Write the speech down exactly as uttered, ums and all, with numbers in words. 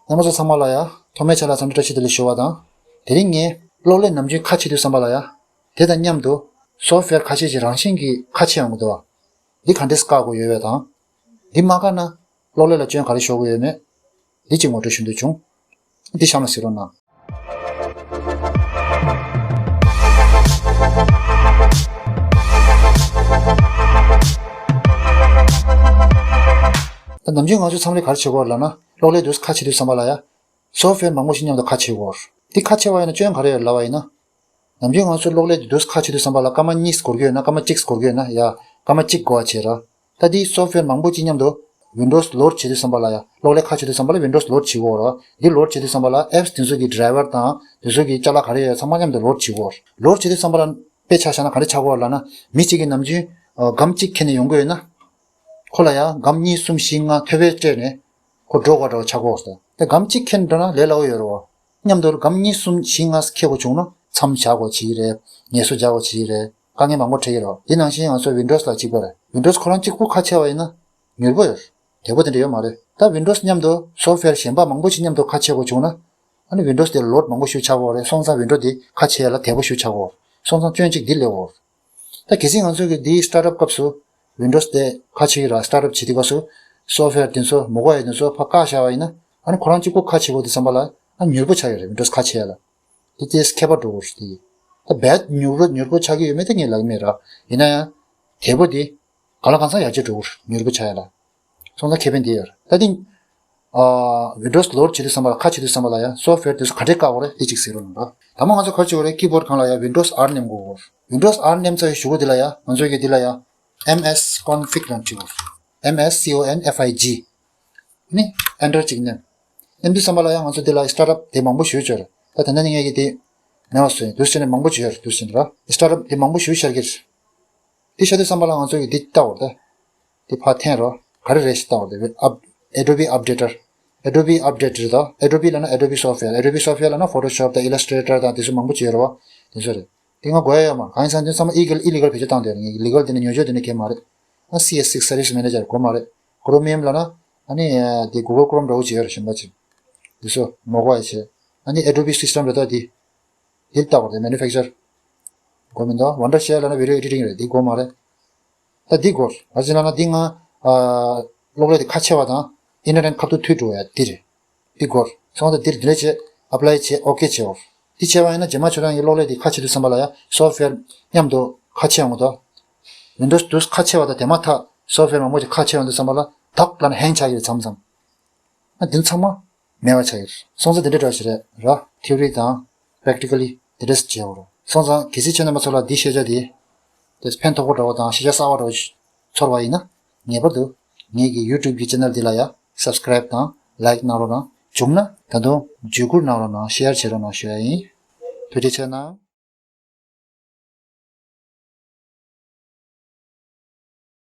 རྣམ་པ་ཚོ་ཚང་མ་ལ་ཡ་ཐོག་མའི་ཆ་ལ་འཚམས་འདྲི་བཀྲ་ཤིས་བདེ་ལེགས་ཞུ་བ་དང་། དེ་རིང་ངས་གློག་ཀླད་ནམ་རྒྱུན་ཁ་ཕྱེ་དུས་ཙམ་པ་ལ་ཡ། དེ་དང་མཉམ་དུ་སོཕ་ཝེར་ཁ་ཤས་ཀྱི་རང་བཞིན་གྱིས་ཁ་ཕྱེ་ཡོང་གི་འདུག་བ། འདི་ག་འདྲས་བཀག་དགོས་ཡོད་པས་དང་། འདི་མ་བཀག་ན་གློག་ཀླད་ལ་སྐྱོན་ག་རེ་ཤོར་གྱི་ཡོད་མེད། འདི་གཅིག་ངོ་སྤྲོད་ཞུ་འདོད་བྱུང་། འདི་གཤམ་ལ་གཟིགས་རོགས་གནང་། ད་ནམ་རྒྱུན་ང་ཚོས་མཚམས་རེ་ག་རེ་བྱེད་ཀྱི་ཡོད་ལབ་ན། གློག་ཀླད་དུ་ཁ་ཕྱེ་དུས་ཙམ་པ་ལ་ཡ། སོཕ་ཝེར་མང་པོ་ཞིག་མཉམ་དུ་ཁ་ཕྱེ་དགོས། འདི་ཁ་ཕྱེ་བ་ཡིན་ན་སྐྱོན་ག་རེ་ཡོད་ལབ་པ་ཡིན་ན། ནམ་རྒྱུན་ང་ཚོ་གློག་ཀླད་དེ་དུས་ཁ་ཕྱེ་དུས་ཙམ་པ་ལ་སྐར་མ་གཉིས་འགོར་གྱི་ཡོད་ན། སྐར་མ་གཅིག་འགོར་གྱི་ཡོད་ན་ཡ། སྐར་མ་གཅིག་འགོར་བ་བྱེད་ར། ད་འདི་སོཕ་ཝེར་མང་པོ་ཅིག་མཉམ་དུ་ཝིན་ཌོས་ལོཌ་བྱེད་དུས་ཙམ་པ་ལ་ཡ། གློག་ཀླད་ཁ་ཕྱེ་དུས་ཙམ་པ་ལ་ཝིན་ཌོས་ལོཌ་བྱེད་དགོས་ར། འདི་ལོཌ་བྱེད་དུས་ཙམ་པ་ལ་ཨེབ་སི་དེ་ཚོ་གི་ཌི་རའི་ཝར་དང་དེ་ཚོ་གི་ཅ་ལག་ག་རེ་ཡོད་ཚང་མ་མཉམ་དུ་ལོཌ་བྱེད་དགོས། ལོཌ་བྱེད་དུས་ཙམ་པ་ལ་དཔེ་ཆ་བཞག་ན་ག་རེ་ཆགས་ཀྱི་ཡོད་ལབ་ན། མི་གཅིག་གིས་ནམ་རྒྱུན་སྒམ་གཅིག་ཁྱེར་ནས་ཡོང་གི་ཡོད་ན། ཁོ་ལ་ཡང་སྒམ་གཉིས་གསུམ་བཞི་ལྔ་ཐོལ་པ་སྤྲད་ནས་ཁོ་འགྲོ་དགོས་འདྲ་བོ་ཆགས་ཀྱི་ཡོད་རེད། དེ་སྒམ་གཅིག་ཁྱེར་འགྲོ་ན་ལས་སླ་པོ་ཡོད་རེད་བ། མཉམ་དུ་སྒམ་གཉིས་གསུམ་བཞི་ལྔ་འཁྱེར་དགོས་བྱུང་ན་མཚམས་བཞག་དགོས་བྱེད་ཀྱི་རེད། ངལ་གསོ་རྒྱག་དགོས་བྱེད་ཀྱི་རེད། དཀའ་ངལ་མང་པོ་འཕྲད་ཀྱི་རེད། འདི་ནང་བཞིན་ང་ཚོ་ཝིན་ཌོས་ལ་གཅིག་པ་རེད། ཝིན་ཌོས་ཁོ་རང་གཅིག་པུ་ཁ་ཕྱེ་བ་ཡིན་ན་མྱུར་པོ་ཡོད། དལ་པོ་དེ་འདྲ་ཡོད་མ་རེད། ད་ཝིན་ཌོས་མཉམ་དུ་སོཕ་ཝེར་གཞན་པ་མང་པོ་ཞིག་མཉམ་དུ་ཁ་ཕྱེ་དགོས་བྱུང་ན། ཨ་ནི་ཝིན་ཌོས་དེ་ལོཌ་མང་པོ་ཞིག་ཆགས་ཀྱི་ཡོད་རེད། སོང་ཙང་ཝིན་ཌོས་དེ་ཁ་ཕྱེ་ཡ་ལ་དལ་པོ་ཞིག་ཆགས་ཀྱི་ཡོད་རེད། སོང་ཙང་སྐྱོན་གཅིག་འདི་སླེབས་ཡོད་རེད། ད་གལ་སྲིད་ང་ཚོས་ཀྱི་འདིའི་སི་ཊར་ཊབ་སྐབས་སུ་ཝིན་ཌོས་དེ་ཁ་ཕྱེ་ཡི་ར། སི་ཊར་ཊབ་བྱེད་དུས་སྐབས་སུ་སོཕ་ཝེར་དེ་ཚོ་མ་དགོས་ཡ་དེ་ཚོ་ཕར་བཀག་བཞག་པ་ཡིན་ན། ཨ་ནི་ཁོ་རང་གཅིག་པུ་ཁ་ཕྱེ་དགོས་དུས་ཙམ་པ་ལ་ཨ་མྱུར་པོ་ཆགས་ཡོད་རེད། ཝིན་ཌོས་ཁ་ཕྱེ་ཡ་ལ། དེ་དེས་ཁྱད་པར་འགྲོ་གི་རེད་དེ། ད་རྦད་མྱུར་པོ་མྱུར་པོ་ཆགས་ཀྱི་ཡོད་མེད་དེ་ངས་ལབ་ཀྱི་མེད་ར། ཡིན་ན་ཡང་དལ་པོ་དེ་གང་ལ་གང་འཚམ་ཡར་རྒྱས་འགྲོ་གི་རེད། མྱུར་པོ་ཆགས་ཡ་ལ། སོང་ཙང་ཁེ་ཕན་དེ་ཡོད་རེད། ད་ཐེངས་ཨ་ཝིན་ཌོས་ལོཌ་བྱེད་དུས་ཙམ་པ་ལ། ཁ་ཕྱེ་དུས་ཙམ་པ་ལ་ཡང་སོཕ་ཝེར་དེ་ཚོ་ག་འདྲས་བཀག་དགོས་རེད། དེ་གཅིག་གཟིགས་རོགས་གནང་ར། དང་པོ་ང་ཚོ་ག་རེ་བྱེད་དགོས་རེད། ཀི་བྷོཌ་སྒང་ལ་ཡང་ཝིན་ཌོས་ཨར་མནན་དགོས་རེད། ཝིན་ཌོས་ཨར་མནན་ཚར་བའི་གཞུག་གུ་དེ་ལ་ཡང་ང་ཚོ་གི་དེ་ལ་ཡང་ཨེམ་ཨེས་ཀོན་ཕིག་ལབ་བྲིས་དགོས་རེད། ཨེམ་ཨེས་ཀོན་ཕིག་ནི་ཨེན་ཊར་གཅིག་མནན། མནན་དུས་ཙམ་པ་ལ་ཡང་ང་ཚོ་དེ་ལ་སི་ཊར་ཊབ་དེ་མང་པོ་ཞིག་ཡོད་རེད། ད་ད་ལྟ་ནི་ངས་ཀྱི་དེ་མེད་པ་བཟོས། དུས་ཚོད་ནི་མང་པོ་ཞིག་ཡོད་རེད། དུས་ཚོད་ནི་ར། སི་ཊར་ཊབ་དེ་མང་པོ་ཞིག་ཤར་གྱི་རེད། དེ་ཤར་དུས་ཙམ་པ་ལ་ང་ཚོ་གི་འདི་ལྟ་དགོས་རེད། དེ་ཕར་འཐེན་རོགས། ག་རེ་རེད་ཞེས་ལྟ་དགོས་རེད། ཨེ་ཌོ་བི་ཨབ་ཌེ་ཊར། ཨེ་ཌོ་བི་ཨབ་ཌེ་ཊར་དང་། ཨེ་ཌོ་བི་ལབ་ན་ཨེ་ཌོ་བི་སོཕ་ཝེར། ཨེ་ཌོ་བི་སོཕ་ཝེར་ལབ་ན་ཕོ་ཊོ་ཤོབ་དང་ཨི་ལས་ཊི་རེ་ཊར་དང་དེ་ཚོ་མང་པོ་ཅིག་ཡོད་རེད་བ། དེ་ཚོ་རེད། དེ་སྔ་དགོས་ཡ་ཡོད་མ་རེད། གང་ཡིན་ཟེར་ན་དེ་ཚང་མ་ཨི་ལི་གལ་བེད་སྤྱོད་བཏང་བསྡད་ཡོད་རེད། ངས་ལི་གལ་དེ་ནས་ཉོ་ཆོག་དེ་ནས་གས་མ་རེད། ཨ་སི་ཨེས་སིགས་སར་བི་སི་མེ་ནེ་ཇར་དགོས་མ་རེད། ཀོ་རོ་མི་ཡམ་ལབ་ན་ཨ་ནི་དེ་གུ་གལ་ཀོ་རོམ་འདྲ་བོ་ཅིག་ཡོད་རེད། གཞན་པ་ཅིག་དེ་ཚོ་མ་དགོས་ཡ་བྱས། ཨ་ནི་ཨེ་ཌོ་བི་སིས་ཊམ་རེད་ད། དེ་དེ་ལྟ་དགོས་རེད། མེ་ནུ་ཕེག་ཅར་དགོས་མི་འདུག་ཝན་ཌར་ཤེར་ལབ་ན་བི་ཌི་ཡོ་ཨེ་ཌི་ཊིང་རེད། དེ་དགོས་མ་རེད། ད་འདི་དགོས། ག་རེ་ཟེར་ན་འདི་ང་ཨ་གློག་ཀླད་དེ་ཁ་ཕྱེ་བ་དང་ཨིན་ཊར་ནེཊ་ཁ་ཐུག་མཐུད་འགྲོ་ཡ་འདི་རེད། འདི་དགོས། སོང་ཙང་འདིར་འདི་འདྲ་བྱས། ཨེབ་ལའི་བྱས། ཨོ་ཀེ་བྱས་འོ། འདི་བྱས་པ་ཡིན་ན་རྗེས་མ་ཁྱོད་རང་གི་གློག་ཀླད་དེ་ཁ་ཕྱེ་དུས་ཙམ་པ་ལ་ཡང་སོཕ་ཝེར་མཉམ་དུ་ཁ་ཕྱེ་ཡོང་གི་འདུག་ཝིན་ཌོས་དུས་ཁ་ཕྱེ་བ་དང་དེ་མ་ཐག་སོཕ་ཝེར་མང་པོ་ཅིག་ཁ་ཕྱེ་ཡོང་དུས་ཙམ་པ་ལ་དག་ལབ་ན་ཧེང་ཆགས་ཀྱི་རེད། མཚམས་མཚམས། ཨ་འདི་ཚང་མ་མེད་པ་ཆགས་ཡོད། སོང་ཙང་འདི་འདྲ་འདྲ་ཞིག་རེད་ར། ཐི་ཡོ་རི་དང་པེག་ཊི་ཀལ་ལི་འདི་འདྲ་ཞིག་བྱེད་དགོས་རེད། སོང་ཙང་གལ་སྲིད་ཁྱེད་རྣམ་པ་ཚོ་ལ་འདི་ཤེས་བྱ་འདི་དེ་ཕན་ཐོགས་པོ་འདྲ་བོ་དང་ཤེས་བྱ་གསར་བ་འདྲ་བོ་ཞིག་ཚོར་བ་ཡིན་ན། ངེས་པར་དུ་ངེད་ཀྱི་ཡུ་ཊུབ་ཀྱི་ཆེ་ནལ་འདི་ལ་ཡ་སབ་སི་ཀ་རེབ་དང་ལའིཀ་གནང་རོགས་གནང་། བྱུང་ན་ད་དུང་བརྒྱུད་བསྐུར་གནང་རོགས་གནང་། ཤེར་བྱེད་རོགས་གནང་ཞུ་ཡ་ཡིན། ཐུགས་རྗེ་ཆེ་གནང་།